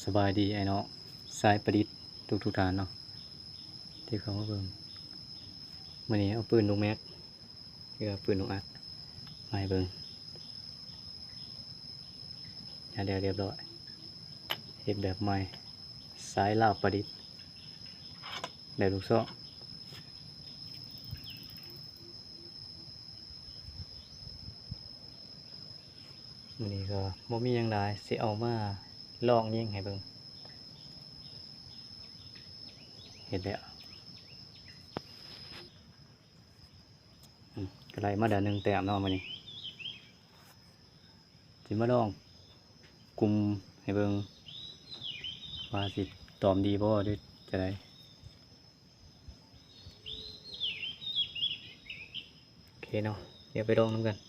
ສະບາຍດີອ້າຍນ້ອງສາຍປະດິດທຸກໆທ່ານເນາະ ທີ່ເຂົ້າມາເບິ່ງ. ມື້ນີ້ເອົາປືນລູກແມັກ ຫຼືວ່າປືນລູກອັດມາໃຫ້ເບິ່ງ. ຍາດແລ້ວຮຽບຮ້ອຍ ເຮັດແບບໃໝ່ ສາຍລາວປະດິດ ແບບລູກຊອງ. ມື້ນີ້ກໍບໍ່ມີຫຍັງຫຼາຍ ຊິເອົາມາລອງຍິງໃຫ້ເບິ່ງ. ເຮັດແລ້ວ ອືມ ກໍໄດ້ມາແລ້ວໜຶ່ງແຕ້ມເນາະມື້ນີ້. ຊິມາລອງກຸ່ມໃຫ້ເບິ່ງວ່າຊິຕອມດີບໍ່ ຫຼືຈັ່ງໃດ. ໂອເຄເນາະ ດຽວໄປລອງນຳກັນ.